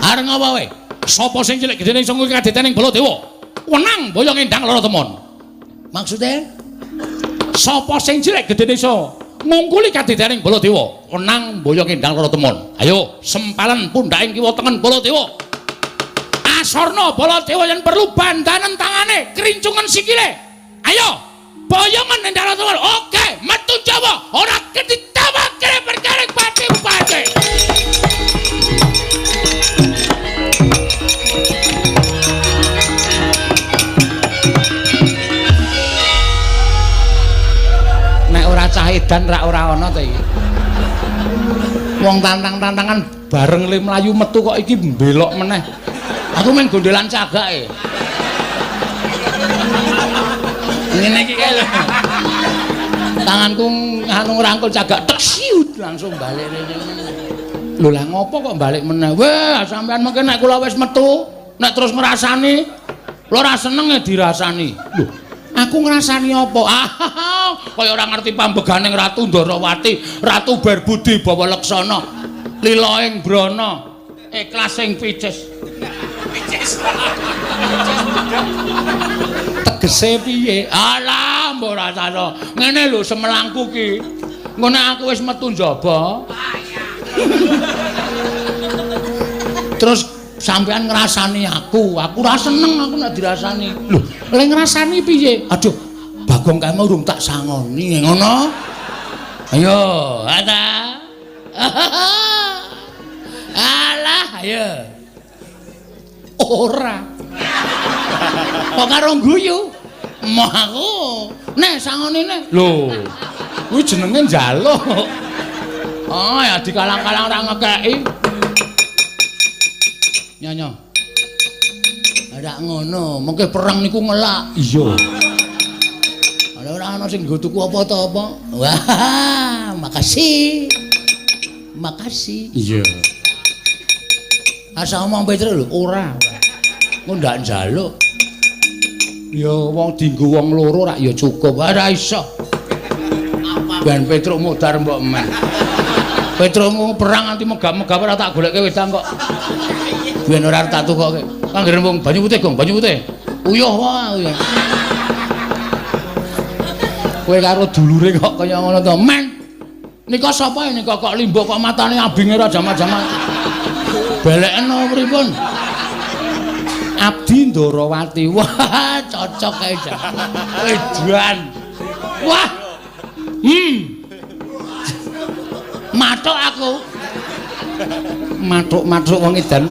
Areng apa wae? Sapa sing cilik gedene iso ngungkuli kaditening Baladewa? Wenang boyong endang lara temon. Maksude? Sapa sing cilik gedene iso ngungkuli kaditening Baladewa? Wenang boyong endang lara temon. Ayo, sempalen pundhaking kiwa tengen Baladewa. Asorna Baladewa yen perlu bandanen tangane, krincungen sikile. Ayo, boyongan endang lara temon. Oke, metu Jawa, ora ketitawake perkara pati-pati. Nek ora cah edan rak ora ana to iki. Wong tantang-tantangan bareng le mlayu metu kok iki mbelok meneh. Aku main gondelan cagake. Ngene iki kae lho. Tanganku nganu ngrangkul cagak tek siut langsung balik rene. Lho lah ngopo kok balik meneh? Wah, sampean mungkin nek kula wis metu, nek terus ngrasani, kula ora seneng e dirasani. Lho, aku ngrasani apa? Ah, kaya ora ngerti pambeganing Ratu Ndorowati, Ratu Berbudi Bawa Leksana, lila ing brana, ikhlas ing picis. Picis. Tegese piye? Alah, mbok rasane. Ngene lho semelangku ki. Engko nek aku wis metu njaba. Terus sampean ngrasani aku, aku ora seneng aku nek dirasani. Lho, lek ngrasani piye? Aduh, Bagong kae mau urung tak sangoni, ngono. Ayo, ada. Alah, ayo. Ora. Kok karo guyu? Moh aku. Nek sangoni nek. Lho, kuwi jenenge njaluk. Oh, ya dikalang-kalang ora ngekeki. Nyonya. Ora ngono, mengke perang niku ngelak. Iya. Ora ora ana sing nggo tuku apa ta apa. Wah, makasih. Makasih. Iya. Asa omong Petro lho, ora. Engko ndak njaluk. Ya wong dienggo wong loro rak ya cukup. Ora iso. Ben Petruk mudhar mbok men. Petruk perang nganti megap-megap ora tak golekke wedang kok. Ben ora tak tukoke. Anggere wong banyu putih, Gong, banyu putih. Uyuh wae, uyuh. Kowe karo dulure kok kaya ngono to, men. Nika sapa nika kok limbuk kok matane abinge ra jaman-jaman. Beleken pripun? Abdi Ndorowati. Wah, cocok kae jan. Edan. Wah. Mathuk aku. Mathuk-mathuk wong edan.